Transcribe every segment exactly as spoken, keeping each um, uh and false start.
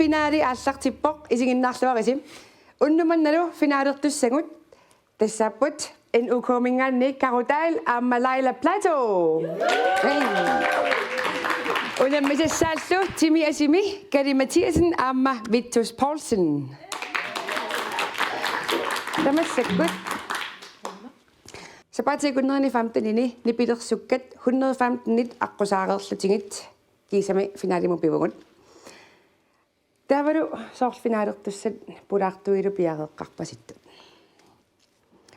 Finaali aallartippoq, isiginnaarluarisi. Unnuk mannalu finalertussagut. Tassaapput N U K-minngaanniit Karutaal aamma Laila Platou. Hey. Unammisassaallu Timi Asimi, Kali Mathiassen aamma Vittus Poulsen. Tamassakkut. Sapaatip akunnerini femtenini nipilersukkat hundrede femtenit aqqusaareerlutigit kiisami finalimut pivugut. Taavalu soorlu finalertussat pulaartuilu piareeqqarpasittut.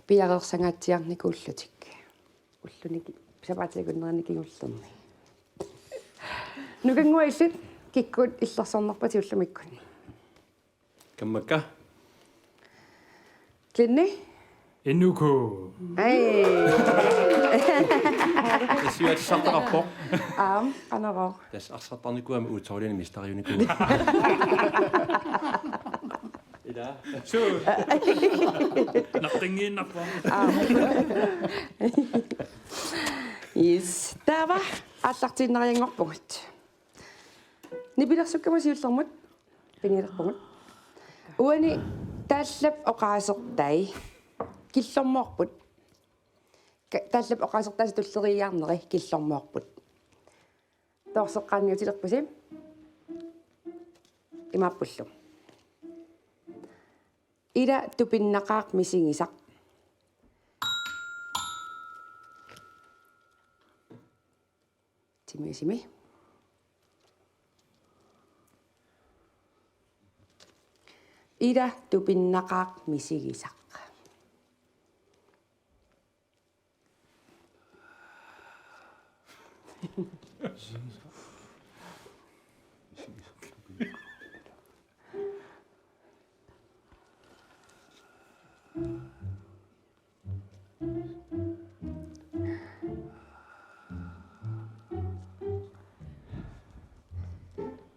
Piareersangaatsiarnikuullutik. Ulluni ki-, sapaatip akunnerini kingullerni. Nukannguaq illit kikkut illersornerpatit ullumikkut? Kammakka? Glenni? N U K. Ai. Tassa siuatsisartaqarpoq. Aam, qanorooq. Tassa arsartarnikuugami uutsoorluni mistariunikuugami. Ila. Suu. Naqqingiinnarpoq. Aam. Yes. Taava aallartiinnarianngorpugut. Nipilersukkamut siullermut pinilerpugut. Uani taallap oqaasertai killormoorput. Ka-, taallap oqaasertaasa tulleriiaarneri killormoorput. Toorseqqaanniutilerpusi. Imaappullu. Ila tupinnaqaaq misigisaq. Timi Asimi. Ila tupinnaqaaq misigisaq.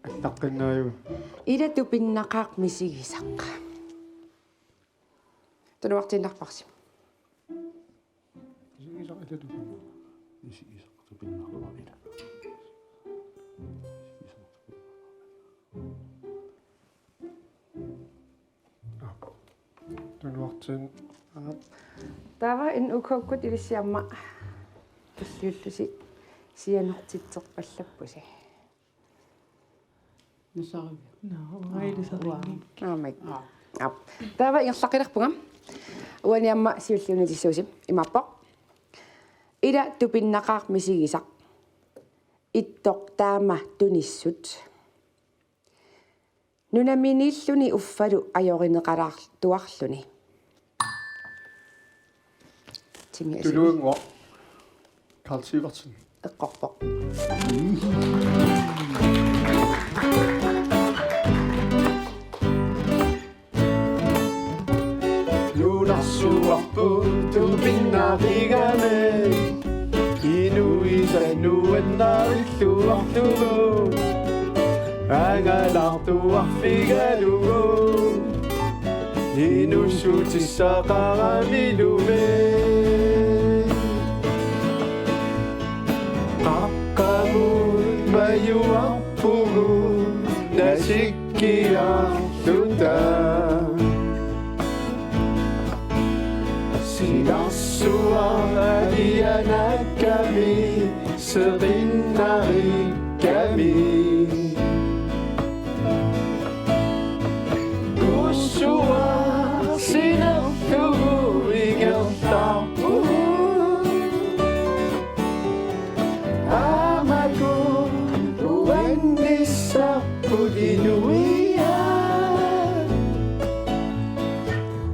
Attaqqinnaaju. Ila tupinnaqaaq misigisaq. Tunuartiinnarparsi. Misigisaq ila tupinnaqaaq. Misigisaq tupinnaqaaq ila. Tunuartin. Aap. Taava N U K-kkut ilissi aamma tulliullusi sianertitserpallappusi. Nasarivik. Naa, uanga ilisarinngikkikka. Aamma. Aap. Taava ingerlaqqilerpunga. Uani aamma siulliunissuusi imaappoq. Ila tupinnaqaaq misigisaq. Ittoq taama tunissut. Nunaminiilluni uffalu ajorineqalaartuarluni. Timi Asimi. Tuluannguaq. Karl Sivertsen. Eqqorpoq. Nunarsuarput tupinnaqigami, inuisa nuannarilluarlugu, angalaartuarfigalugu, inuussutissaqaramilu. Qaqqamut majuarpugut nasik- kiarluta. Silarsuaq alianakkami seqinnarikkami. Qussuaq sinerlugu ingerlaarpugut. Aamma uannissarput inuiaat.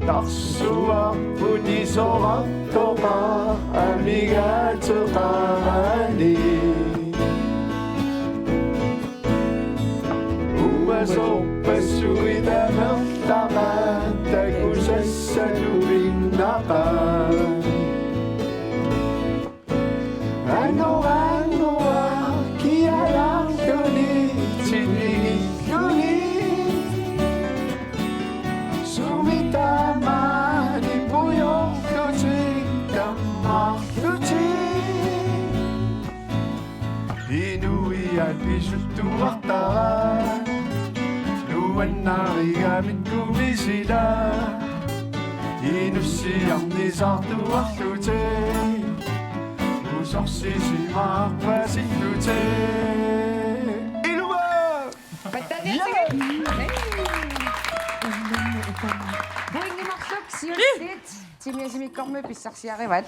Narsuarput isorartoqaaq amigaateqarani. Umasorpassuit amerlaqaat takusassaluinnaqaat. Anorannguaq kialaarluni tinigilluni. Sumi tamaani pujorlutik tammarlutik. Inuiaat pisuttuartaraat. Pannarigamikku misila. Inussiarnissartuarlutik. Usorsissimaarpasillutik. Ilumut! Pattaaniatigit. Pointimarluk siulliit. Timi Asimikkormiut pissarsiarivat.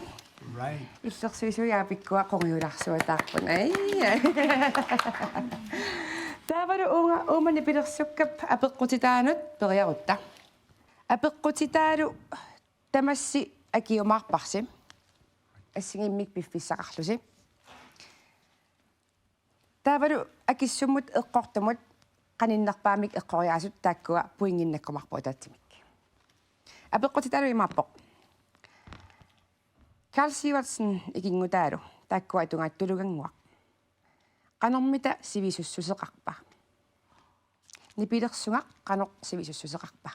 Right. Illersuisuiaapikkuaq qungiularsuataarput. Ai. Taavalu uunga uumani pilersukkap apeqqutitaanut periarutta. Apeqqutitaalu tamassi akiumaarparsi. Assigiimmik piffissaqarlusi. Taavalu akissummut eqqortumut qaninnerpaamik eqqoriaasut taakkua pointinnakkumaarput ataatsimik. Apeqqutitaalu imaappoq. Karl Sivertsen ikinngutaalu taakkua atugaat tulugannguaq. Qanormita sivisussuseqarpa? Nipilersugaq qanoq sivisussuseqarpa?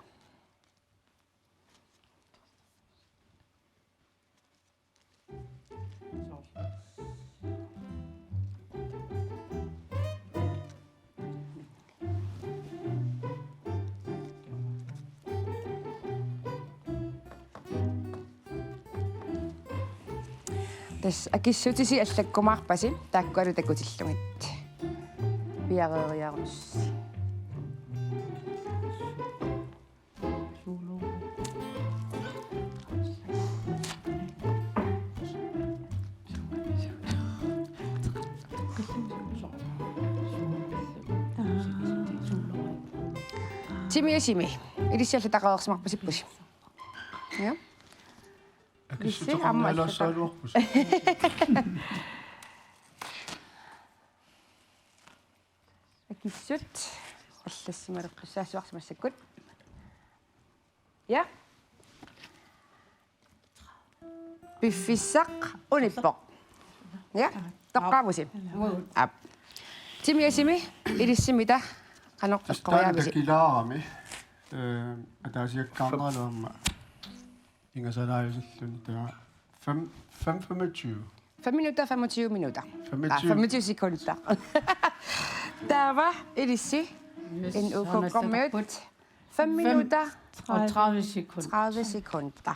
Tassa akissutisi allakkumaarpasi taakkualu takutillugit. Piareeriarussi. Timi Asimi. Ilissi allataqareersimarpasippusi. Ja. Akissut. Ilissi aamma allataq-, allassaluarpus. Akissut. Allassimaleqqissaassuarsi massakkut. Ja. Piffissaq unippoq. Ja. Toqqaavusi. Aap. Timi Asimi, ilissi mita qanoq eqqoriaavisi? Taanna takilaarami. Eh, ataasiakkaarneralu aamma ingasalaajusulluni taava fem, fem femogtyve. Fem minutter, femogtyve minutter. Femogtyve. Ah, femogtyve sekunder. Taava ilissi. Yes, N U K-kormiut. Fem minutter. Fem, og tredive sekunder. Tredive sekunder.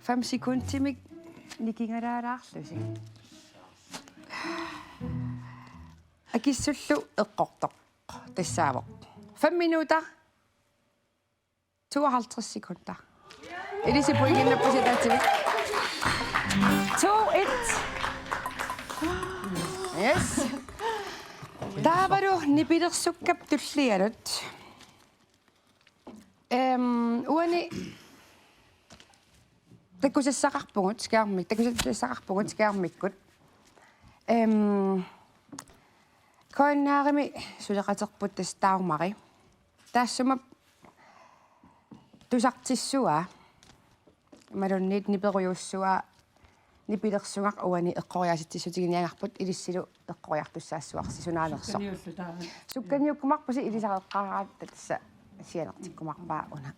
Fem sekundimik nikingalaalaarlusi. Akissullu eqqortoq. Tassaavoq. Fem minutter. Tooghalvtreds sekunder. Ilissi pointinnappusi ataatsimik. To et. Yes. Taavalu nipilersukkap tullianut. Ehm, uani takusassaqarpugut skærmik, takusassaqarpugut skærmikkut. Ehm, K N R-imi suleqaterput tassa Dagmari. Taassuma tusartissuaa. Imaluunniit niperujussuaa nipilersugaq uani eqqoriaasitsissutiginiagarput ilissilu eqqoriartussaassuarsi sunaanersoq. Sukkaniullu taava. Sukkaniukkumaarpusi ilisareqqaaraat tassa sianertikkumaarpaa una.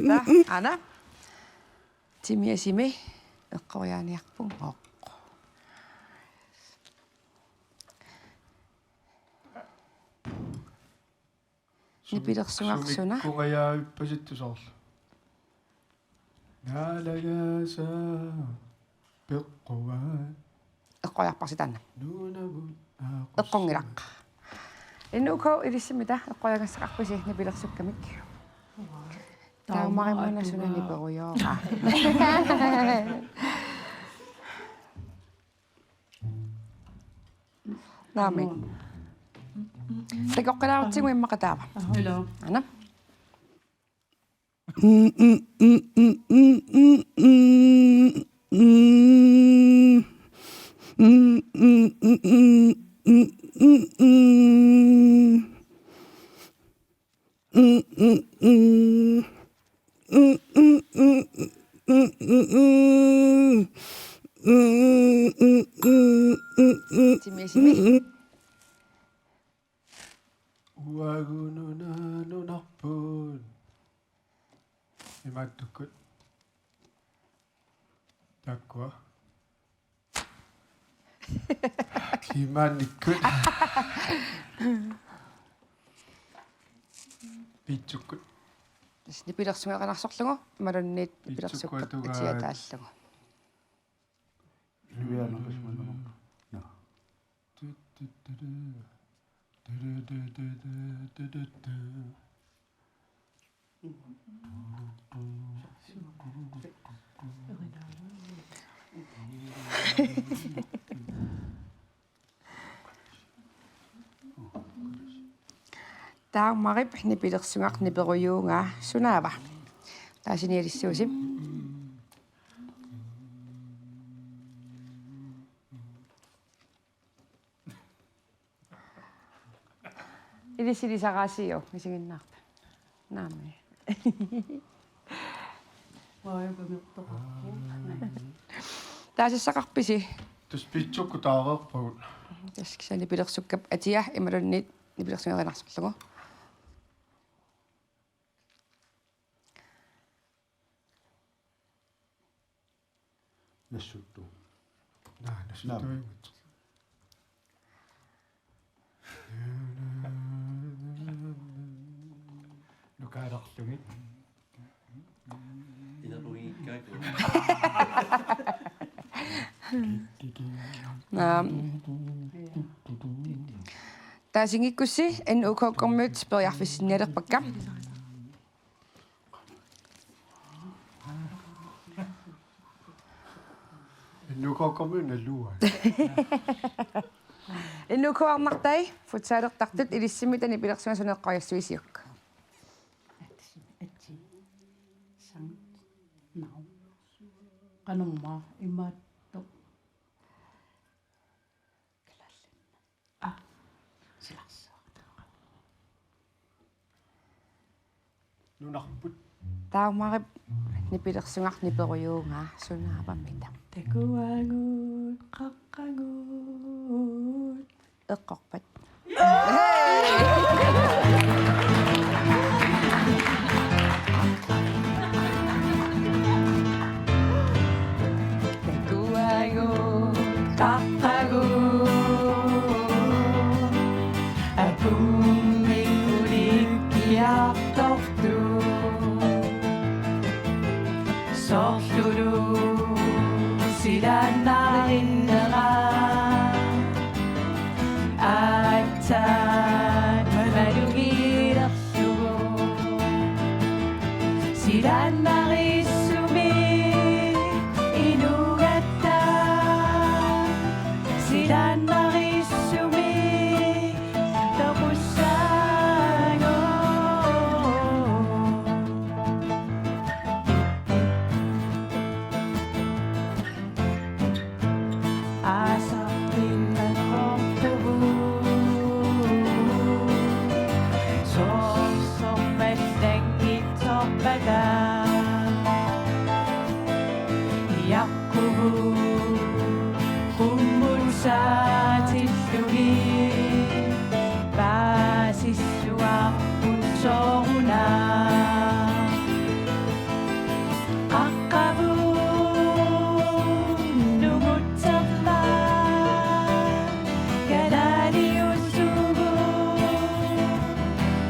Taava, aana. Timi Asimi eqqoriaaniarpugut. Nipilersugaq suna? Sumikkungajaavippasit soorlu. Naalagaasa peqquaa. Eqqoriarparsi taanna. Nuunavut aaqqus. Eqqunngilaq. N U K ilissi mita eqqoriagassaqarpisi nipilersukkamik? Taamarimuna suna niperujoora. Naamik. Takoqqilaarutsigu immaqa taava. Hello. Aana. Simi, simi. Uagut nuna-, nunarput. Imaattukkut. Taakkua. Kimaannikkut. Piitsukkut. Tassa nipilersugarinarsorlugu, imaluunniit nipilersukkut. Piitsukkut atugaat. Atiataallugu. Ilivianaqismannagu. Naa. Taammarip nipilersugaq niperujuugaa sunaava? Taasinialissuusi. Ilissi ilisaraasiuk, isiginnaarpa? Naamik. Uagut angertoqarpoq. Taasassaqarpisi? Tassa piitsukkut taareerpagut. Tassa kisianni nipilersukkap atia imaluunniit nipilersugarinnarsorlugu. Nassuttu. Naa, nassuttuigut. Nukaalerlugit. Inerugiikkaakku. Naa. Taasinngikkutsi N U K-kkormiut periarfissinnialerpakka. N U K-kkormiut naluara. N U K-arnartai futsalertartut ilissimmita nipilersugaat suneeqqoriassuisiuk? Atsi. Atsi. Sang. Nau. Qanormaa imaattoq. Kalaallit. Aa, silarsuaq. Nunarput. Taammarip nipilersugaq niperujuugaa sunaavamita? Takuagut, qaqqagut. Eqqorpat. Takuagut, qaqqagut, akummik ulikkiartortut, soorlulu silaannarinnera aatsaat malugilerlugu. Silaannarissumik inugatta, silaannarissumik toqussaagut. Aasaq pinnasorpugut, soorlu mallanngitsorpata. Iaqqugut qummut saatillugit, paasissuarput sooruna. Qaqqavut nungutsermat kalaaliusugut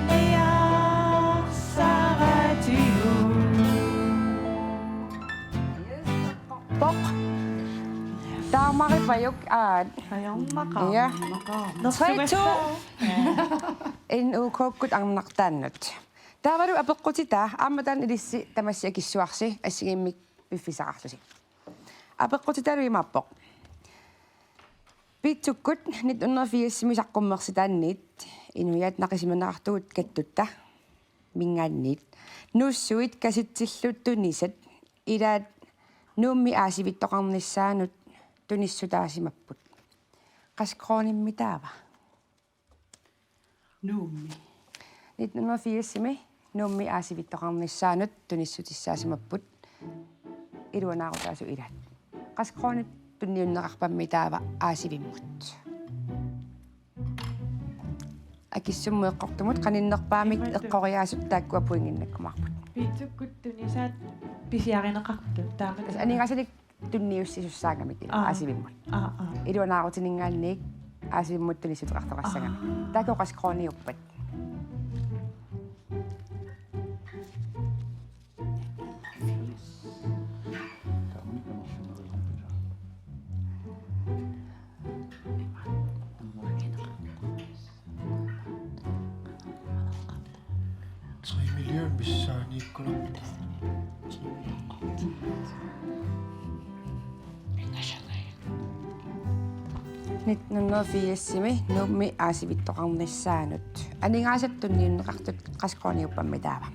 niarsaraatigut. Poq. Taamaripajuk aat. Ajornaqaaq. Ja. Tre, to. N U K-kkut arnartaannut. Taavalu apeqqutitaa, aamma taanna ilissi tamassi akissuarsi, assigiimmik piffissaqarlusi. Apeqqutitaalu imaappoq: Piitsukkut nitten hundrede firsimi saqqummersitaanniit inuiaat naqisimaneqartugut kattutta minngaanniit nuussuit kasitsillu tunisat ilaat Nuummi aasivittoqarnissaanut tunissutaasimapput. Qassit koruunimmi taava? Nuummi. Nitten hundrede firsimi Nuummi aasivittoqarnissaanut tunissutissaasimapput. Iluanaarutaasut ilaat. Qassit koruunit tunniunneqarpammi taava aasivimmut? Akissummut eqqortumut qaninnerpaamik eqqoriaasut taakkua pointinnakkumaarput. Piitsukkut tunisaat pisiarineqartut taama. Tassa aningaasalik tunniussisussaagami. Aa. Aasivimmut. Aa, aa. Iluanaarutiningaanniit aasivimmut tunissuteqartoqassagami. Aa. Taakku qassit koruuniuppat? Tre million missaaniikkunarpoq. Nitten hundrede firsimi Nuummi aasivittoqarnissaanut aningaasat tunniunneqartut qassit koruuniuppammi taava?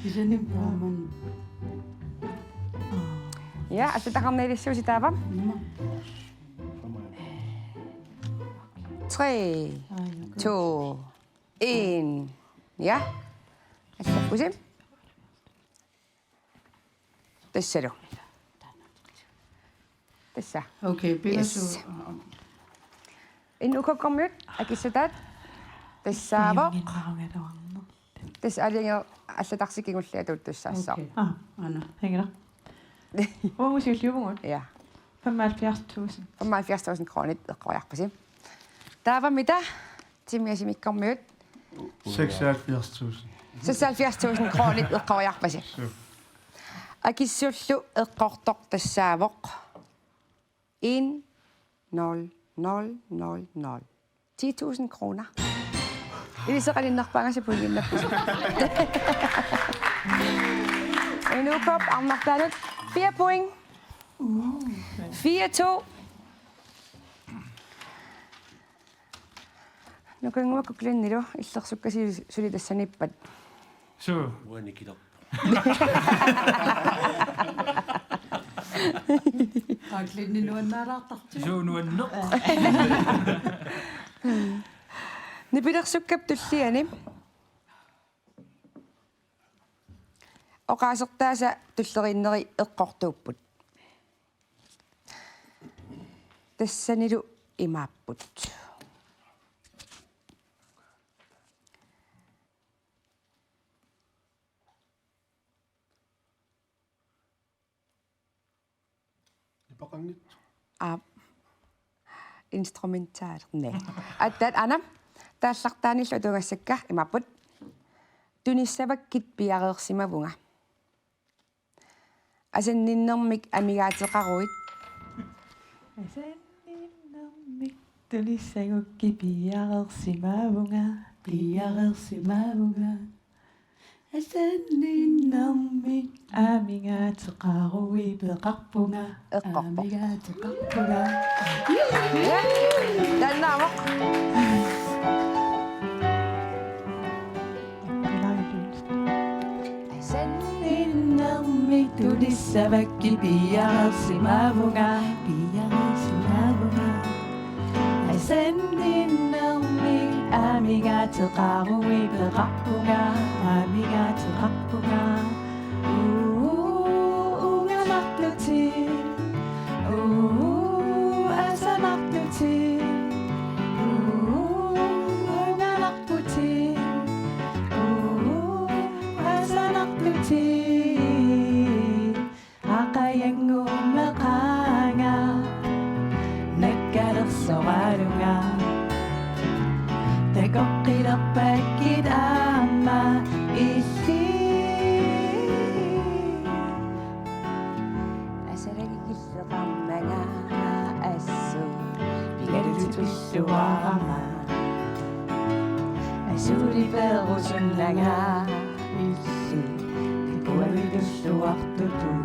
Isani paaman. Ja, allataqarnialissuusi taava? Tre, to, en. Ja. Allappusi. Tassalu. Tassa. Okay, pilasu. Yes. Aa, aa. Inuup ukkormiut akissutaat. Tassaavoq. Tassa aalajangeersoq allattarsi kingulliat atuuttussaassooq. Okay. Aa, aana. Hingila. Uagut siulliuvugut. Ja. Femoghalvfjerds tusind. Femoghalvfjerds tusind koruunit eqqoriarpasi. Taava mida? Timiasimikkormiut. Seksoghalvfjerds tusind. Seksoghalvfjerds tusind koruunit eqqoriarpasi. Suu. Akissullu eqqortoq tassaavoq en nul nul nul nul. Ti tusind kroner. Ilissi qaninnerpaagassat pointinnappusi. Inuup arnartaanut fire point. Fire to. Nukannguaq Glennilu, illersukkasi suli tassaniippat? Suu. Uanikilerpoq. Aa, Glenni nuannaalaartartut. Suu nuanneq. Nipilersukkap tulliani oqaasertaasa tulleriinneri eqqortuupput. Tassanilu imaapput. Nipaqanngitsoq. Aap. Instrumental. Naa. Aatsaat aana. Taallartaanillu atugassakka imaapput. Tunissavakkit piareersimavunga. Asanninnermik amigaateqaruit. Asanninnermik tunissagukkit piareersimavunga, piareersimavunga. Asanninnermik amigaateqaruit peqarpunga. Eqqorpoq. Amigaateqarpunga. Ja. Taannaavoq. Asanninnermik tunissavakkit piareersimavunga, piareersimavunga. Asanninnermik amigaateqaruit peqarpunga, amigaateqarpunga. Uu, ungamartutit. Uu, asamartutit. Uu, ungamartutit. Uu, asamartutit. Aqagunngumeqaanga, nakkalersoralunga. Takoqqilerpakkit aamma illit. Asalagikilleqarnanga assut pigalutulluarama. Asuli peerusunnanga illit takualutulluartutut.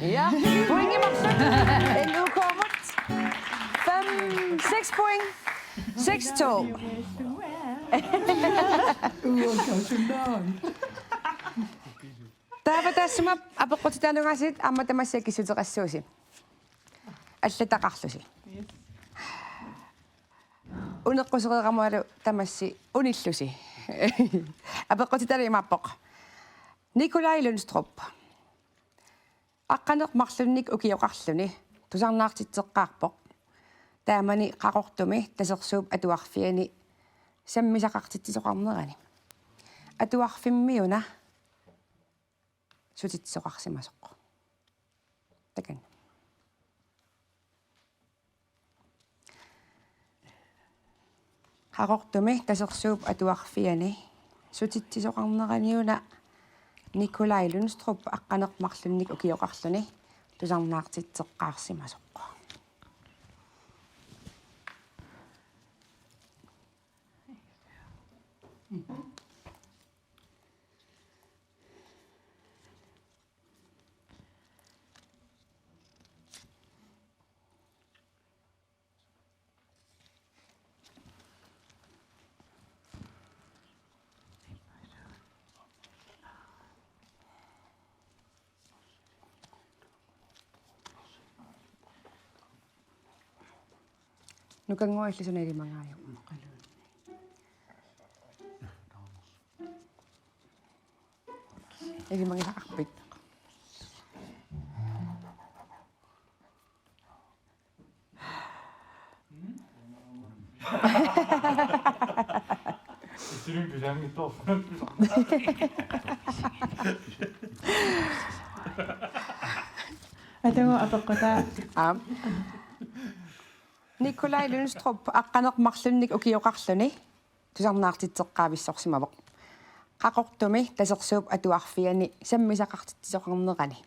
Ja, pointi marsut. N U K-mut. Fem, seks point. Seks to. Taava taassuma apeqqutitaanunnga aasiit aamma tamassi akissuteqassuusi. Allataqarlusi. Uneqqusereeraangalu tamassi unillusi. Apeqqutitaalu imaappoq: Nikolaj Lyngstrup aqqaneq-marlunnik ukioqarluni tusarnaartitseqqaarpoq. Taamani Qaqortumi Tasersuup Atuarfiani sammisaqartitsisoqarnerani. Atuarfimmiuna sutitsisoqarsimasoq. Takanna. Qaqortumi Tasersuup Atuarfiani sutitsisoqarneraniuna Nikolaj Lyngstrup aqqaneq-marlunnik ukioqarluni tusarnaartitseqqaarsimasoq. Nukannguaq illit suna ilimagaajuk? Ilimagisaqarpit? Atagu apeqqutaa. Aap. Nikolaj Lyngstrup aqqaneq-marlunnik ukioqarluni tusarnaartitseqqaavissorsimavoq Qaqortumi Tasersuup Atuarfiani sammisaqartitsisoqarnerani.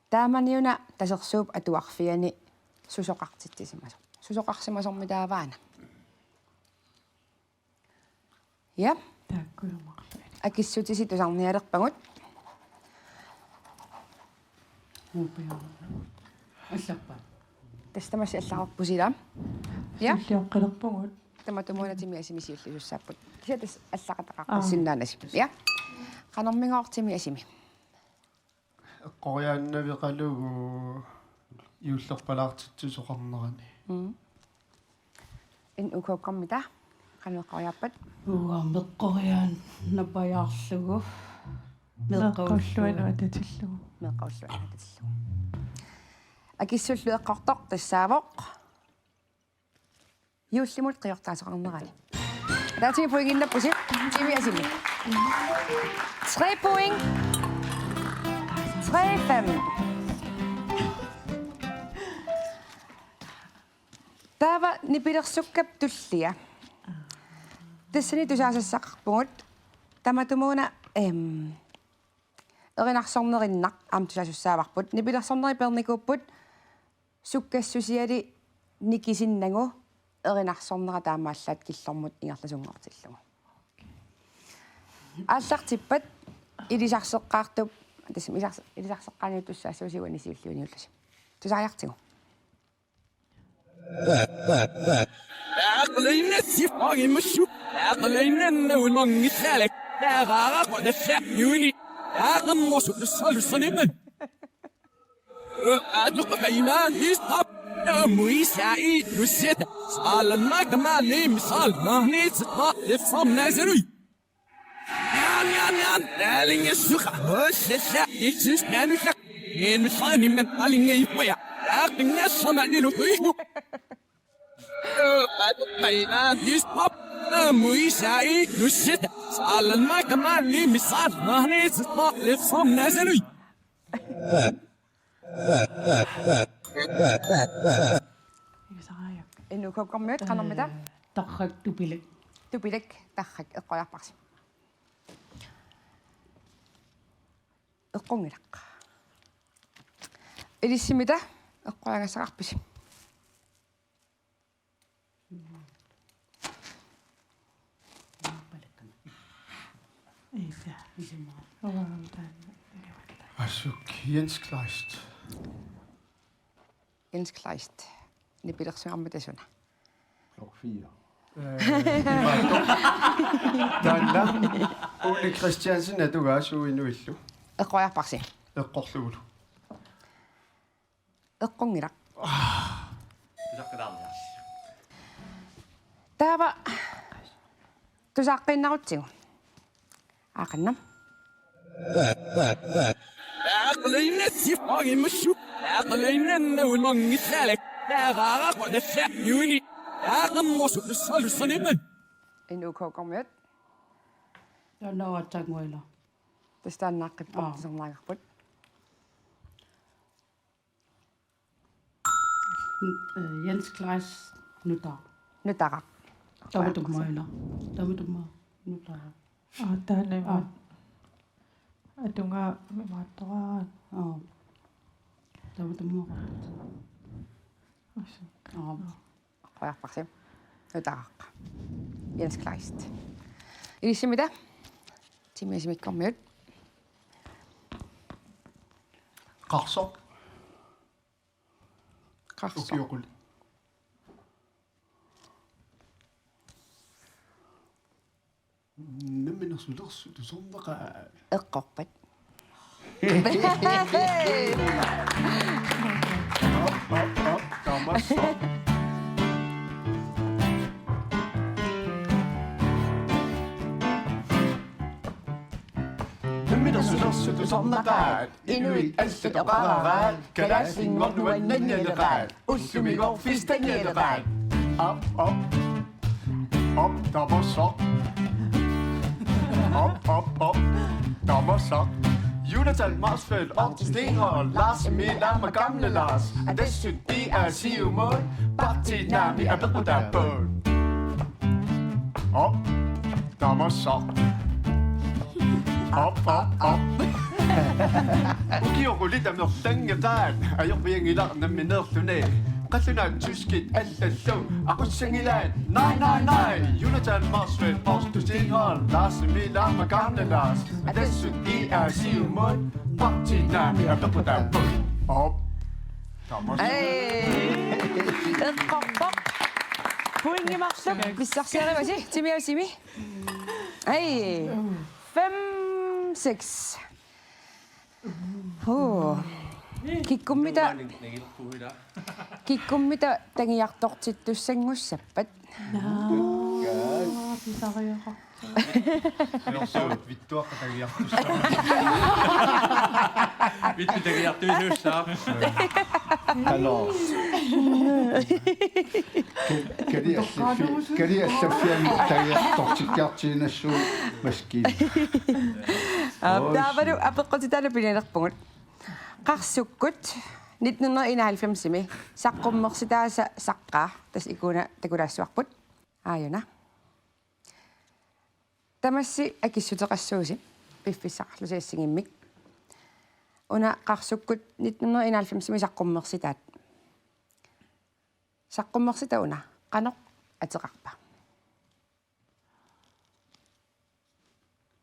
Taamaniuna Tasersuup Atuarfiani susoqartitsisimasoq. Susoqarsimasormi taavaana? Ja. Taakkuumaarlugit. Akissutisi tusarnialerpagut. Upiaana. Allappa. Tassa tamassi allararpusi ilaa. Ja. Siulliuqqalerpugut. Tamatumuuna timi asimi siulliussaapput. Kisianni tassa allaqataqaqqussinnaanasi. Aa. Ja. Qanormigooq timi asimi? Eqqoriaannaveqalugu juullerpalaartitsisoqarnerani. Mm. N U K-kkormita qanoq eqqoriarpat? Uanga meqqoriaannapajaarlugu. Meqqulluanik. Meqqulluanik atatillugu. Meqqulluanik atatillugu. Akissullu eqqortoq tassaavoq juullimut qiortaasoqarnerani. Taatimi pointinnappusi, timi asimi. Tre point. Tre fem. Taava nipilersukkap tullia. Tassani tusaasassaqarpugut. Tamatumuuna, em, erinarsornerinnaq aamma tusaasassaavarput. Nipilersornerit peernikuupput sukkassusiali nikisinnagu erinarsornera taamaallaat killormut ingerlasunngortillugu. Aallartippat ilisarseqqaartup, tassami ilisars-, ilisarseqqaaniuttussaassuusi uani siulliuniullusi. Tusariartigu. N U K-kkormiut qanormita? Ee, Tarrak Tupilak. Tupilak, Tarrak eqqoriarparsi. Eqqunngilaq. Ilissi Mita, eqqoriagassaqarpisi? Assut Jens Kleist. Jens Kleist. Nipilersugarmita suna? Klokken fire. Taanna Ole Christiansen atugaa suu inuillu. Eqqoriarparsi. Eqqorlugulu. Eqqunngilaq. Taava tusaqqinnarutsigu. Aaqanna. N O K-kormiut. Taanna aatsaannguaq ila. Tassa taanna aaqqippoq. Aa. Tusarnaagarput. N-, eh, Jens Kleist nutaaq. Nutaaq. Tamatumuuna. Tamatumuuna nutaaq. Aa, taanna. Aa. Atuga imaattoq. Aa. Tamatumuuna. Asa. Aa. Eqqoriarparsi. Nutaaq. Jens Kleist. Ilissi mida? Timi asimikkormiut. Qarsoq. Qarsoq. Ukiut qulit. Namminersulersut tusarnaqaat. Eqqorpat. Op, op, op, tamassoq. Namminersulersut tusarnaqaat. Inuit allat oqararaat, kalaallinngorneq nuannerneqaat, ullumigooq festanngorneqaat. Op, op. Op, tamassoq. Op, op, op. Tamassoq. Jonathan Motzfeldt, Otto Steenholdt, Lars Emil aamma Gamle Lars. Atassut, D A, Siumut, Partii Naamik apeqqutaapput. Op, tamassoq. Op, op, op. Ukiut qulit amerlanngeqaat, ajorpianngilaq nammineerluni. Qallunaat tyskit allallu aqussanngilaat. Nej, nej, nej. Jonathan Motzfeldt, Otto Steenholdt, Lars Emil aamma Gamle Lars. Atassut, D A, Siumut, Partii Naamik apeqqutaapput. Op. Tamassoq. Ej. Eqqorpoq. Pointi marluk pissarsiarivasi, timi asimi. Ej. Fem, seks. Huu. Kikkummita, kikkummita tagiartortittussanngussapput. Naa, pisariaqartoq. Vittuaqqat tagiartussaapput. Vittu tagiartuisuussaaq. Qanoq. Ka-, kali allaffi-, kali allaffianni tagiartortikkiartuinnassuuvoq maskiinat. Aap, taavalu apeqqutitaalu pinialerpugut. Qarsukkut nitten hundrede enoghalvfems-imi saqqummersitaasa saqqaa, tassa ikuuna takulaassavarput. Aajuna. Tamassi akissuteqassuusi piffissaqarlusi assigiimmik. Una Qarsukkut nitten hundrede enoghalvfems-imi saqqummersitaat. Saqqummersitaq una qanoq ateqarpa?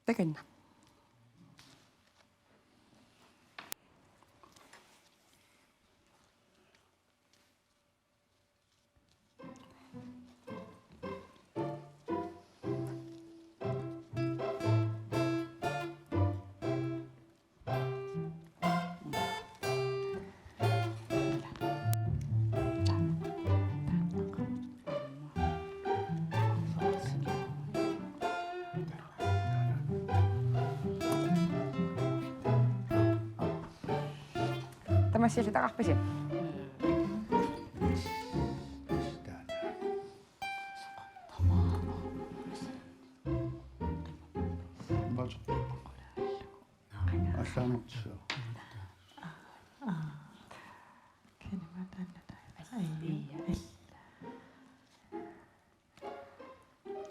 Takanna. Tamassi allitaqarpisi? Allaanertissiaq.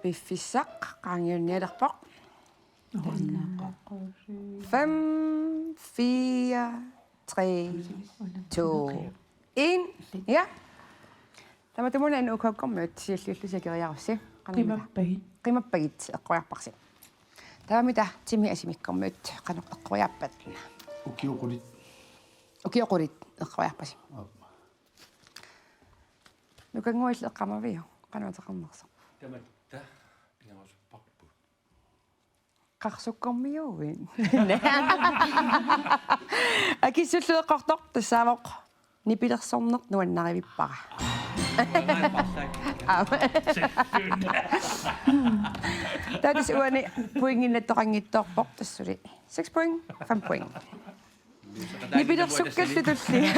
Piffissaq qaangiunnialerpoq. Fem, fire, tre, to, en. Ja. Tamatumuuna N O K-kormiut siulliullusi akeriarussi. Qanoq mita? Qimappagit. Qimappagit eqqoriarparsi. Taava mita timi asimikkormiut qanoq eqqoriarpat? Ukiut qulit. Ukiut qulit eqqoriarpasi. Aap. Nukannguaq illit eqqaamaviuk? Qanoq ateqarnersoq? Tamatta pingaarusupparput. Qarsukkormiuuit? Akissullu eqqortoq tassaavoq: Nipilersorneq nuannarivippara. Aap. Taava tassa uani pointinnattoqanngitsoorpoq, tassa suli seks point, fem point. Nipilersukkallu tulli-.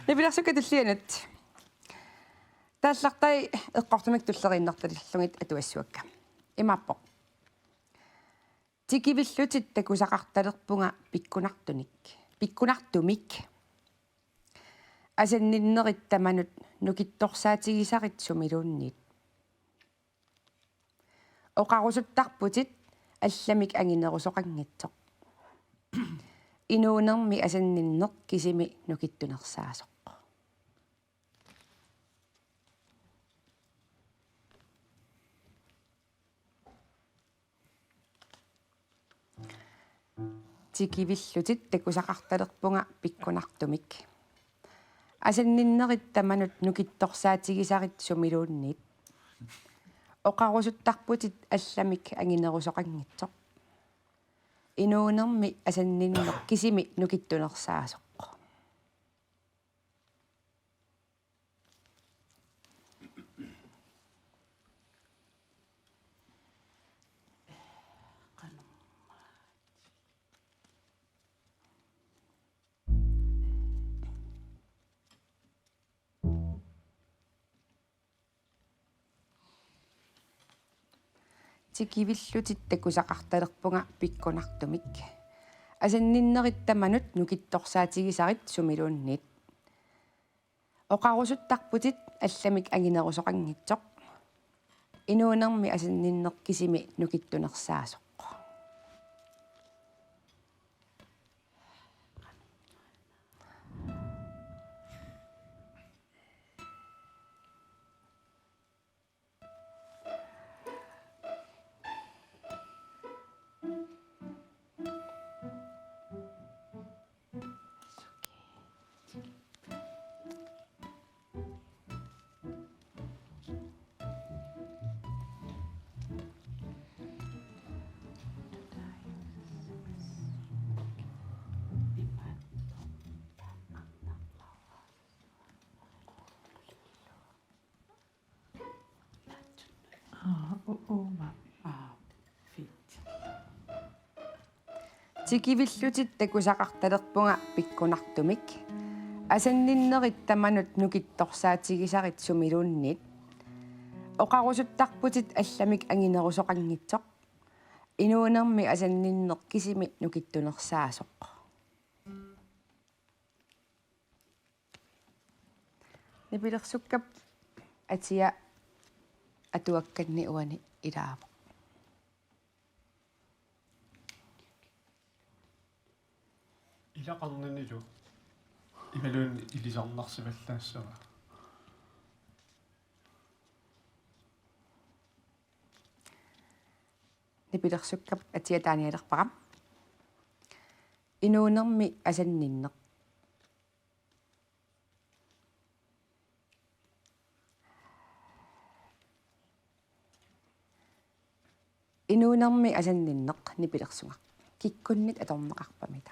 Nipilersukkat tullianut. Taallartai eqqortumik tulleriinnartalillugit atuassuakka. Imaappoq: Tikivillutit takusaqartalerpunga pikkunartunik. Pikkunartumik. Asanninnerit tamanut nukittorsaatigisarit sumiluunniit. Oqarusuttarputit allamik anginerusoqanngitsoq. Inuunermi asanninneq kisimi nukittunersaasoq. Tikivillutit takusaqartalerpunga pikkunartumik. Asanninnerit tamanut nukittorsaatigisarit sumiluunniit. Oqarusuttarputit allamik anginerusoqanngitsoq. Inuunermi asanninneq kisimi nukittunersaasoq. Tikivillutit takusaqartalerpunga pikkunartumik. Asanninnerit tamanut nukittorsaatigisarit sumiluunniit. Oqarusuttarputit allamik anginerusoqanngitsoq. Inuunermi asanninneq kisimi nukittunersaasoq. Aa, u-, uuma. Aa, fedt. Tikivillutit takusaqartalerpunga pikkunartumik. Asanninnerit tamanut nukittorsaatigisarit sumiluunniit. Oqarusuttarputit allamik anginerusoqanngitsoq. Inuunermi asanninneq kisimi nukittunersaasoq. Nipilersukkap atia atuakkanni uani ilaavoq. Ilaqarnanilu imaluunniit ilisarnarsimallaassavat. Nipilersukkap atia taanialerpara: Inuunermi asanninneq. Inuunermi asanninneq nipilersugaq. Kikkunnit atorneqarpamita?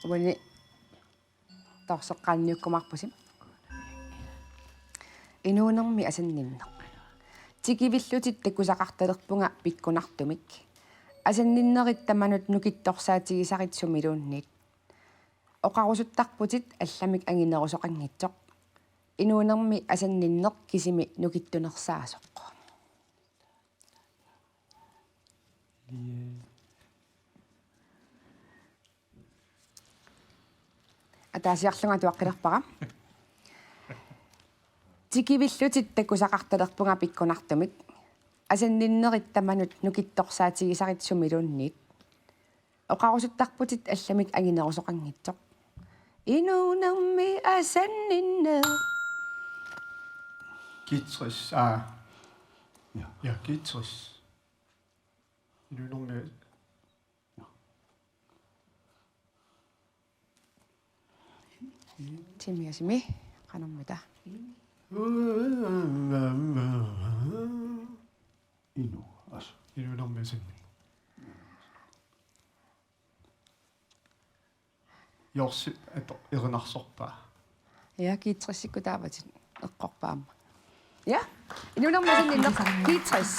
Uani torseqqaanniukkumaarpusi. Inuunermi asanninneq. Tikivillutit takusaqartalerpunga pikkunartumik. Asanninnerit tamanut nukittorsaatigisarit sumiluunniit. Oqarusuttarputit allamik anginerusoqanngitsoq. Inuunermi asanninneq kisimi nukittunersaasoq. Ataasiarlunga atuaqqilerpara. Tikivillutit takusaqartalerpunga pikkunartumik. Asanninnerit tamanut nukittorsaatigisarit sumiluunniit. Oqarusuttarputit allamik anginerusoqanngitsoq. Inuunermi asanninneq. G tres. Aa. Ja. Ja, G tres. Inuunermi. Timi asimi qanormita? Inu as. Inuunermi asanni. Jorsip atoq erinarsorpaa. Ja, G tres-ikkut taavatit eqqorpaa aamma. Ja, inuunermi asanninneq G tres.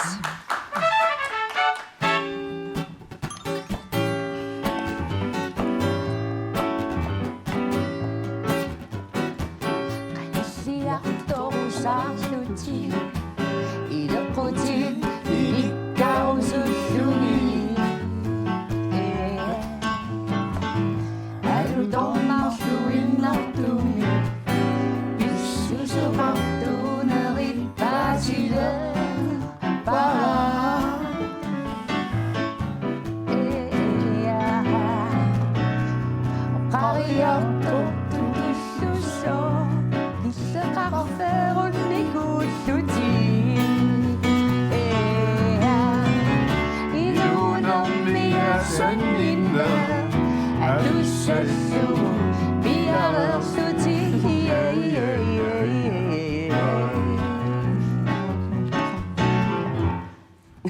Siartorusaarlutik ileqqutit ilikkarusullugit. Alutornarluinnartumik pissuseqartuunerit paasilerpara. Qariartortut tullussooq killeqarferunnikuullutik. Inuunermi asanninneq atussallugu piareerlutik.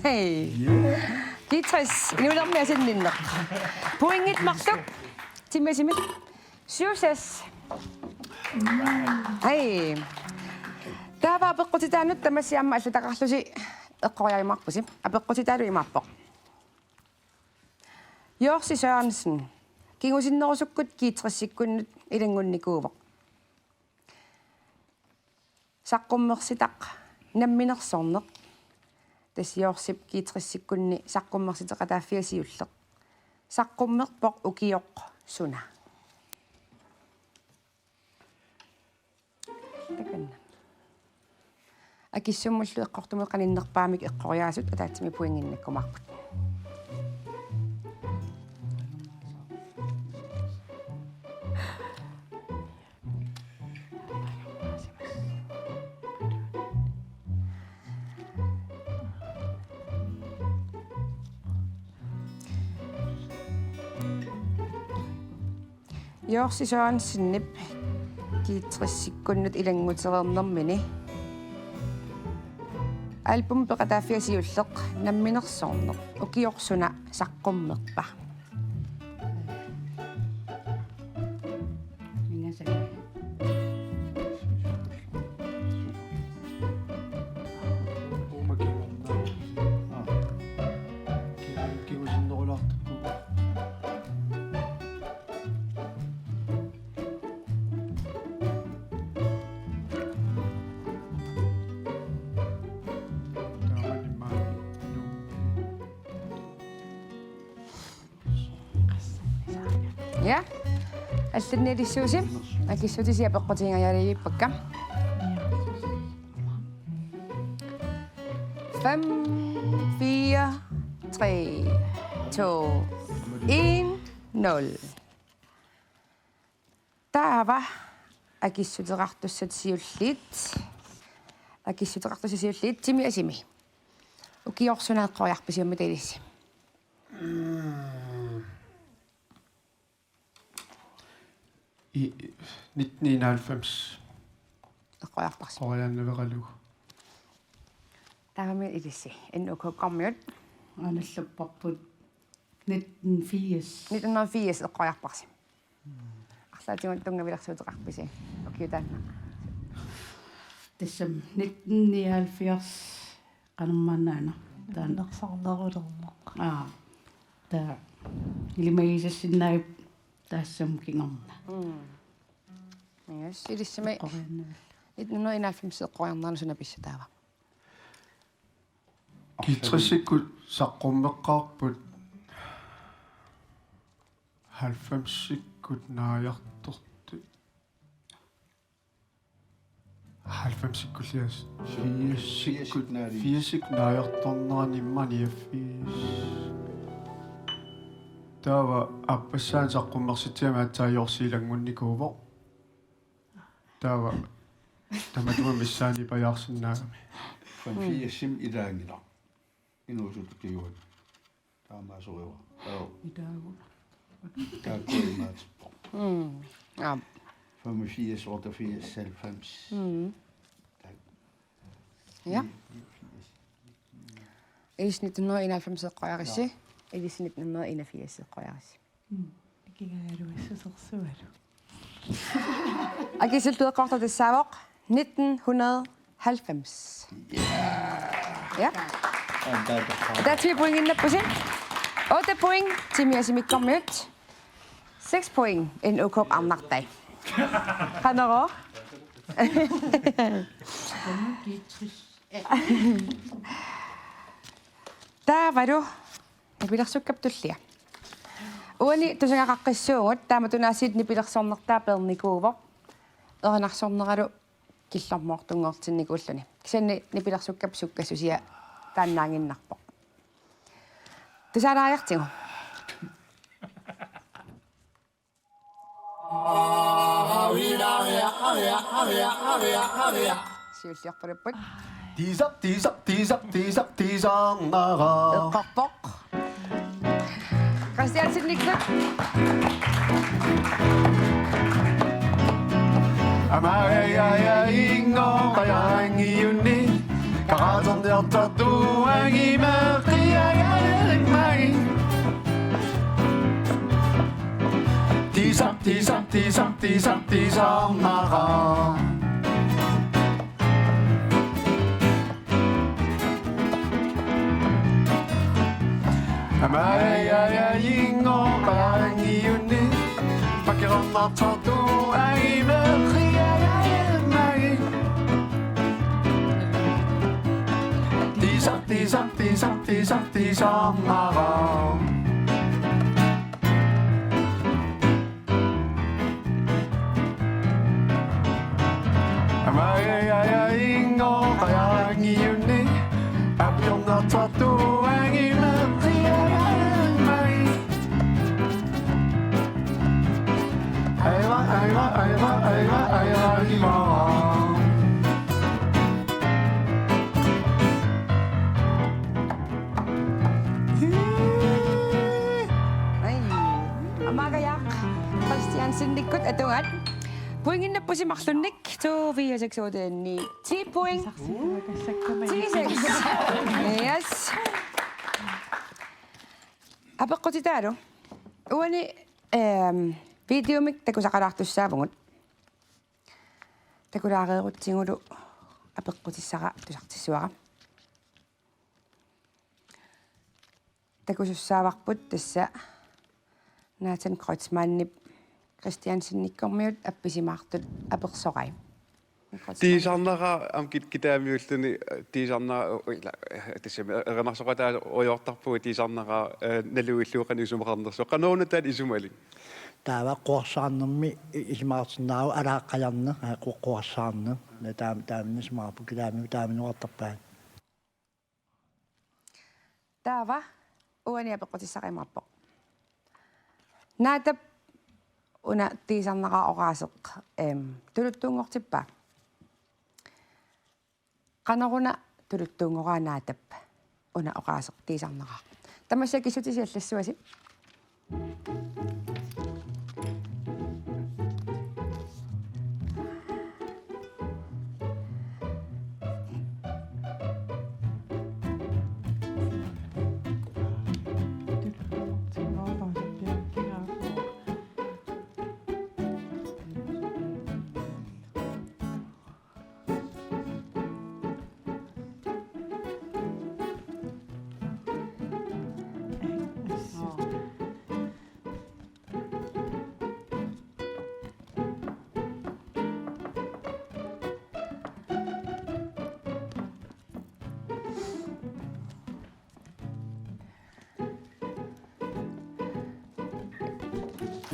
Hey. G tres, inuunermi asanninneq. Pointit marluk. Timi asimi. Syv seks. Hey. Taava apeqqutitaanut tamassi aamma allataqarlusi eqqoriarumaarpusi. Apeqqutitaalu imaappoq. Jorsi Sørensen. Kingusinnerusukkut G tres-ikkunnut ilanngunnikuuvoq. Saqqummersitaq namminersorneq. Tassa Jorsip G tres-ikkunni saqqummersiteqataaffiga siulleq. Saqqummerpoq ukioq suna? Takanna. Akissummullu eqqortumut qaninnerpaamik eqqoriaasut ataatsimik pointinnakkumaarput. Jorsi Sørensenip G tres-ikkunnut ilanngutereernermini albumip peqataaffiga siulleq namminersorneq ukioq suna saqqummerpa? Ingasali. Uuma kingorna. Aa. Kingu-, kingusinnerulaartukkut. Taamani maani. Ja. Allannilissuusi. Akissutisi apeqqutigingajalivippakka. Fem, fire, tre, to, en, nul. Taava akissuteqartussat siulliit. Akissuteqartussat siulliit, Timi asimi. Ukioq suna eqqoriarpisiuk aamma ilissi? Mm. I, nitten enoghalvfems. Eqqoriarparsi. Qoriannaveralugu. Taavami ilissi. N O K-kormiut. Anallapparput nitten firs. Nitten hundrede firs eqqoriarparsi. Arlaatigut tunngavilersuuteqarpisi? Ukiut taanna. Tassami nitten nioghalvfjerds qanormaannaana. Taanna. Nersornerulerneq. Aa. Taava. Ilimagisassinnaavoq taassuma kingorna. Mm. Yes, ilissimi. Eqqoriarnera. Nitten hundrede enoghalvfems eqqoriarnerani suna pissutaava? G tres-ikkut saqqummeqqaarput halvfemsikkut naajartortut. Halvfemsikkullias. Firsikkut, firsikkut naajartornerani maani firs. Taava aappassaani saqqummersitsigami aatsaat Jorsi ilanngunnikuuvoq. Taava tamatuma missaani pajaarsinnaagami. Fem firsim ilaanngilaq. Inuusuttujuat. Taamaasoriva. Joo. Itaagu. Taakku imaatippoq. Mm. Aap. Femogfirs, otteogfirs, halvfems. Mm. Tak. Ja. Niogfirs. Ilissi nitten hundrede og enoghalvfems eqqoriaritsi. Ja. Ilissi nitten hundrede og enogfirs eqqoriaritsi. Mm. Ikigaagaluassusersualu. Akisullueqqorta tassaavoq nitten hundrede og halvfems. Ja. Der er ti pointinnappusi. Otte point Timi Asimikkormiut. Seks point N U K Arnartai. Hanero. Taavalu nipilersukkap tullia. Uani tusagaqaqqissuugut, taamatunaasiit nipilersornertaa peernikuuvoq. Erinarsorneralu killormoortunngortinnikuulluni. Kisianni nipilersukkap sukkassusia taannaannginnarpoq. Tusaalaariartigu. Siulliorpalupput. Tiisaq, tiisaq, tiisaq, tiisaq, tiisarnara. Eqqorpoq. Kristiansenikkut. Amai, ai, ai, ingo, qajangiunni. Karaterniartartuangi meqiajarimai. Tiisaq, tiisaq, tiisaq, tiisaq, tiisarnara. Amai, ai, ai, ingo, qajangiunni. Pakerarnartartuangi meqiajarimai. Tiisaq, tiisaq, tiisaq, tiisaq, tiisarnara. Amai, ai, ai, ingo, qajangiunni. Apiornartartuangi meqiajarimai. Aiva, aiva, aiva, aiva, aiva, imara. Ai. Amaagajaq Kristiansenikkut atugaat. Pointinnappusi marlunnik. To, fire, seks, otte, ni, ti point. Ti seks. Yes. Apeqqutitaalu. Uani, ehm, videomik takusaqalaartussaavugut. Takulaareerutsigulu apeqqutissara tusartissavara. Takusussaavarput tassa Nathan Kreutzmannip Kristiansenikkormiut appisimaartut apersorai. Tiisarnara aamma kit-, kitaamiulluni, eh, tiisarnara, eh, ila, eh, tassami, eh, erinarsoqataasoriartarpugut tiisarnara, eh, nalugillugu qanoq isumaqarnersoq. Qanoruna taanna isumalik? Taava quersaarnermi i-, isumaqarsinnaavoq alaaqqajarneq, aa, qu-, quersaarneq. Taam-, taamani isumaqarpoq kitaamiut taamani oqartarpaat. Taava uani apeqqutissara imaappoq. Naatap una tiisarnera oqaaseq, em, tuluttuunngortippaa. Qanoruna tuluttuunngoraa Naatap una oqaaseq tiisarnera? Tamassi akissutisi allassuasi.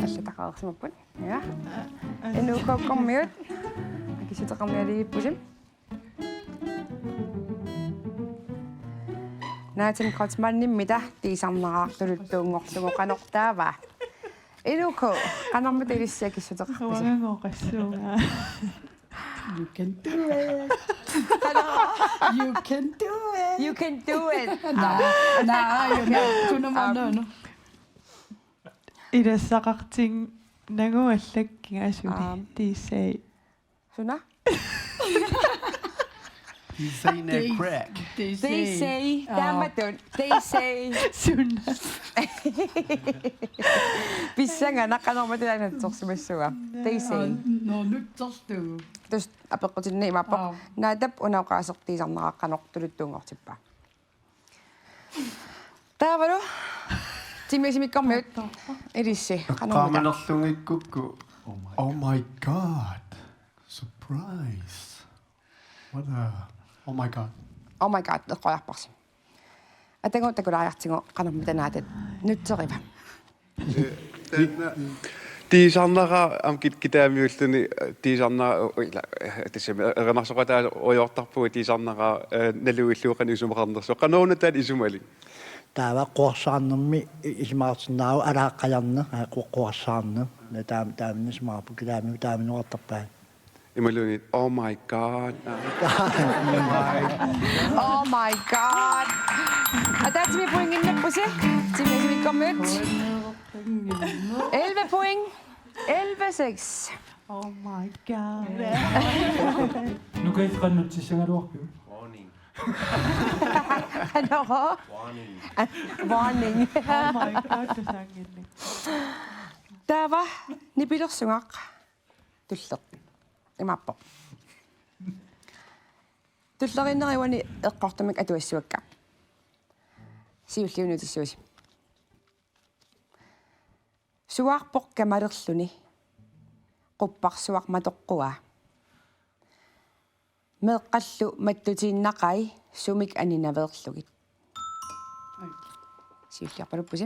Allataqareersimapput. Ja. N U K-kkormiut. Akissuteqarnialerpusi. Nathan Kreutzmannimmita tiisarnera tuluttuunngorlugu qanoq taava? N U K, qanormita ilissi akissuteqarpisi? Uangangooqassuunga. You can do it. You can do it. You can do it. Naa, naa, you know. Kuna mä Aap. Nunu. Ilassaqartinnagu allakkiga suli. Aap. Tisai. Suna? Tisai ne crack. Tisai. Taamatut. Tisai. Suna. Pissanganaq qanormatilaanatsorsimassuga. Tisai. Nunutsortugu. Tus apeqqutinni imaappoq. Aap. Naatap una oqaaseq tiisarnera qanoq tuluttuunngortippa. Taavalu. Timmiusimikkormiut. Ilissi. Qanormita. Qaamanerlunngikkukku. Oh my god. Surprise. What a... Oh my god. Oh my god, eqqoriarparsi. Atagu takulaariartigu qanormita naatat nutseriva. Tiisarnera aamma kit- kitaamiulluni, tiisarnera, ila, tassami erinarsoqataasoriartarpugut, tiisarnera naluillugu qanoq isumaqarnersoq. Qanoruna taanna isumalik? Taava quersaarnermi isumaqarsinnaavoq, alaaqqajarneq, aa, qu- quersaarneq. Taam- taamani isumaqarpoq, kitaamiut taamani oqartarpaat. Imaluunniit, oh my god. Oh my god. Ataatsimi pointinnarpusi. Timmiusimikkormiut. Elleve point. Elleve seks. Oh my god. Nukaif qannutsissagaluarpiuk? Anoro. Warning. Oh my god, tasaanginnik. Taava nipilersugaq. Tulleq. Imaappoq. Tulleriinneri uani eqqortumik atuassuakka. Siulliunutissuusi. Suaarpoq kamalerluni. Qupparsuaq matoqquaa. Meeqqallu mattutiinnaqai sumik aninaveerlugit. Siulliorpaluppusi.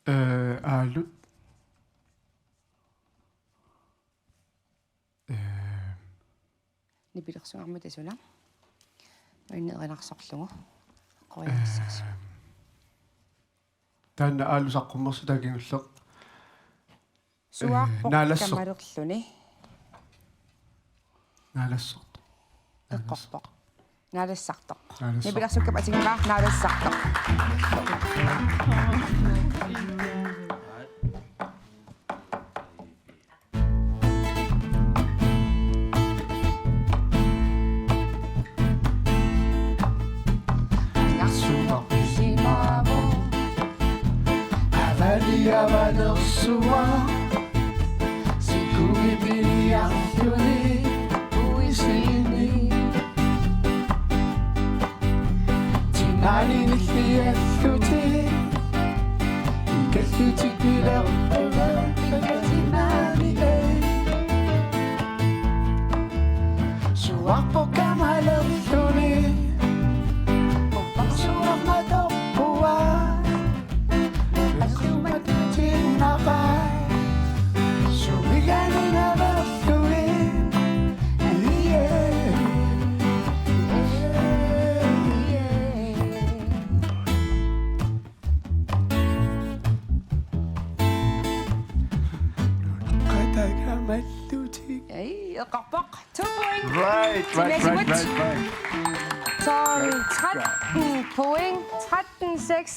Eh, aalut. Eh, Nipilersugarmita suna. Uinni erinarsorlugu. Qoriassarsi. eh, taanna aalu saqqummersitaa kingulleq. Suaarpoq Naalassoq. Kamalerluni. Naalassoq. Eqqorpoq. Naalassartoq. Naalassartoq. Nipilersukkap atigaa naalassartoq. Ei, eqqorpoq. To point. Right, right, right, right, right. Tolv, tretten point. Tretten seks.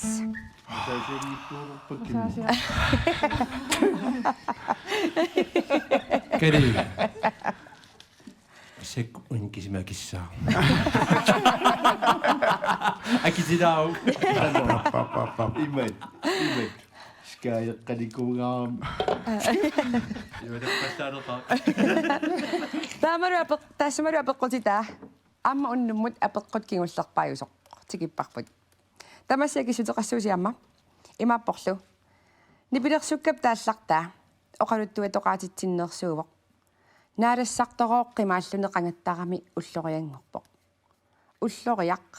Kali. Sek un kisima kissa. Akitilau. Imat, imat. Skaajeqqanikuugaam. Taamalu apeq-, tassamalu apeqqutitaa. Aamma unnummut apeqqut kingullerpaajusoq tikipparput. Tamassi akissuteqassuusi aamma. Imaapporlu. Nipilersukkap taallartaa oqaluttuatoqaatitsinneersuuvoq. Naalassartorooq qimaalluni qangattarami ullorianngorpoq. Ulloriaq.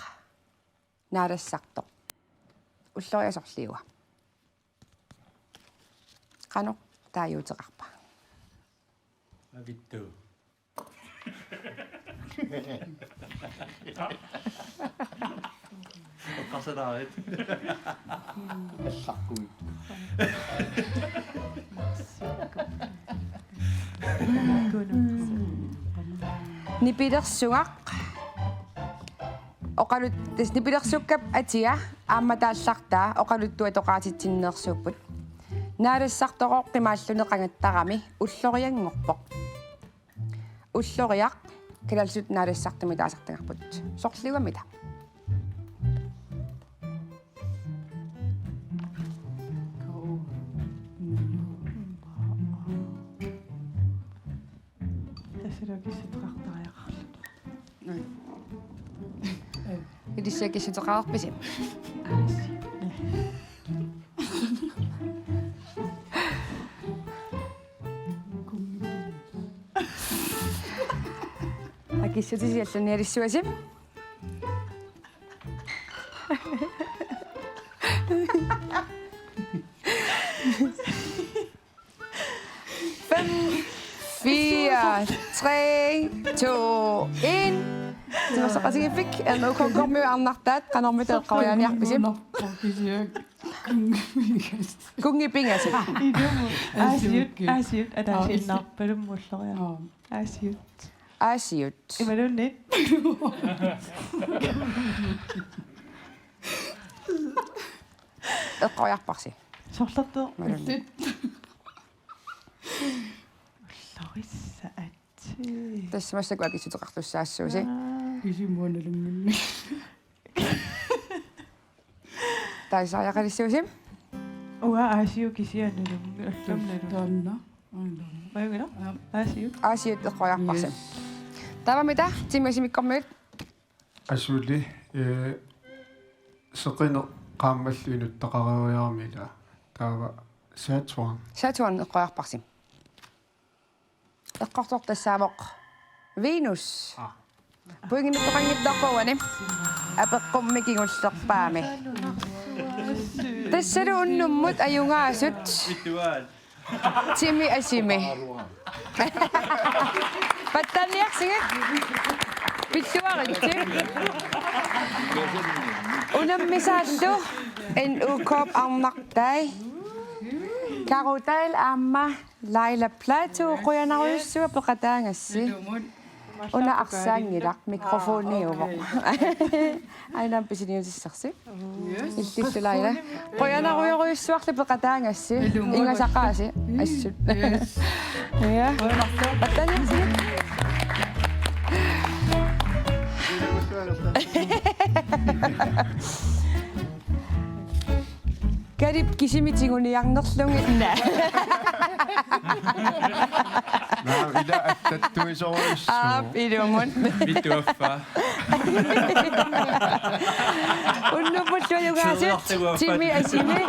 Naalassartoq. Ulloriaq sorliua. Qanoq taaguuteqarpa? Avittu. Oqarsalaarit. Allaqqui. Nipilersugaq. Oqalut-, tassa nipilersukkap atia aamma taallartaa oqaluttuatoqaatitsinneersuupput. Naalassartoroq qimaalluni qangattarami ullorianngorpoq. Ulloriaq kalaallisut naalassartumik taasartagarput. Sorliugamita? Tassalu akissuteqartariaqarluta. Ilissi akissuteqarpisi? Aasi. Akissutisi allanialissuasi. Fem, fire, tre, to, en. Timersoqatigiiffik, N O K-kormiut arnartaat, qanormita eqqoriaaniarpisi? Kisianni. Kunngipingasut. Ilumut. Aasiut, aasiut, ataasiinnarpalummulloria. Aasiut. Aasiut. Imaluunniit. Eqqoriarparsi? Sorlertoq. Imaluunniit. Ullorissat. Tassa massakkut akissuteqartussaassuusi. Aa. Kisianni uanga nalunnginni. Taasariaqalissuusi? Uanga aasiut kisianni nalunngi-, ullumi nalunngi-. Taanna. Aana. Majunngilara? Aap. Aasiut. Aasiut eqqoriarparsi. Yes. Taavami taava, Timi Asimikkormiut. Asuli, eh, seqineq qaammallu inuttaqareeriarami ilaa. Taava Saturn. Saturn eqqoriarparsi. Eqqortoq tassaavoq Venus. Aa. Pointinittoqanngitsoorpoq uani. Apeqqummi kingullerpaami. Tassalu unnummut ajugaasut. Timi Asimi. Pattaaniarsigit. Pilluaritsi. Unammisaallu N O K-p arnartai. Karutail aamma Laila Platou, qujanarujussuaq peqataagassi. Ilumut. Una arsaanngilaq, mikrofoniuvoq. Aina pisiniutissarsi. Yes. Illillu Laila. Qujanarujorujussuarlu peqataagassi. Ilumut. Ingasaqaasi. Assut. Yes. Ja. Qujanarujussuaq. Kalip kisimi tiguniarnerlugit. Naa. Naa, ila attattuisorujussuuvoq. Aap, ilumut. Mituaffa. Unnummut ajugaasut. Timi Asimi.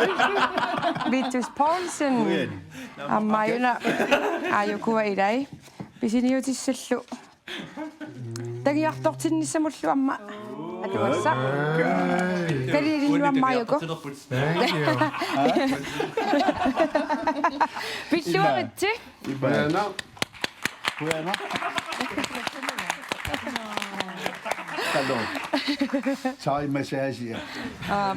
Vitus Poulsen. Ujen. Aamma ajuna. Ajukua ilai. Pisiniutissallu. Tagiartortinnissamullu aamma. Atugassaq. Hey. Kalilinnut aamma ajuku. Thank you. Pilluaritsi. Qujanaq. Qujanaq. Hello. Sorry, massage. Aap.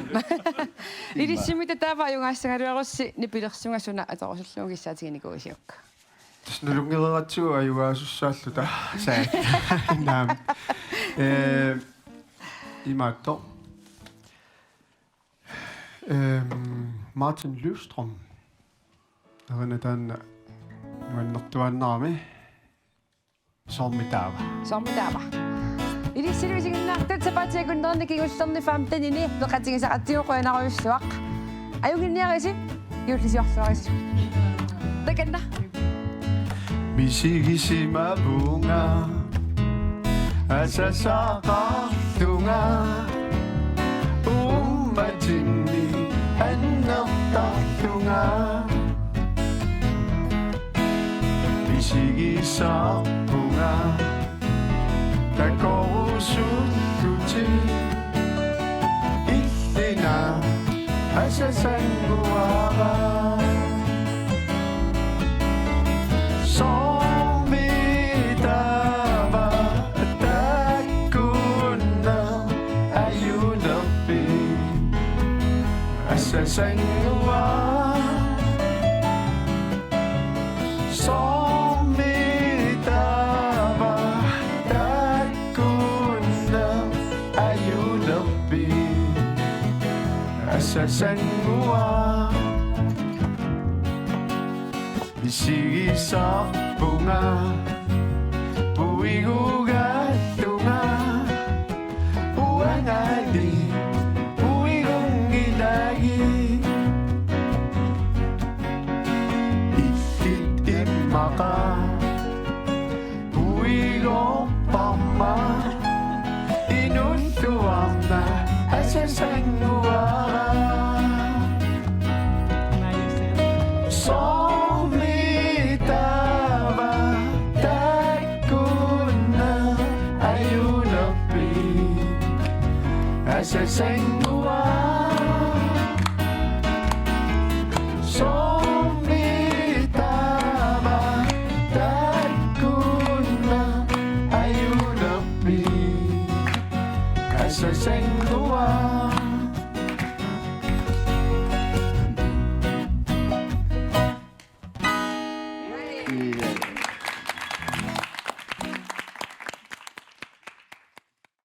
Ilissi mita taava ajugaassagaluarussi nipilersunga suna atorusullugu kissaatiginikuuisiuk? Tassa nalunngereeratsigu ajugaasussaalluta saat. Naamik. Eh, imaattoq. Ehm, Martin Løvstrøm. Arina taanna nuannertuaannarami. Soormi taava. Soormi taava. Ilissilu isiginnaartut sapaatip akunnerani kingullerni femtenini peqatigisaqartigu qujanarujussuaq. Ajunnginniarisi, juullisiorluarisi. Takanna. Misigisimavunga, asasaqarlunga, uummatinni annertarlunga. Misigisarpunga takorusullutit, illina asasannguara. Soormi taava taakkuuneq ajunerpit? Asasannguaq. Soormi taava taakkuuneq ajunerpit? Asasannguaq. Isigisarpunga puigugaattunga. Uangali puigunngilagi. Ikkit immaqa puigorparma. Inulluarna asasannguara. Soormi taava taakkunani ajulerpit? Asasannguaq.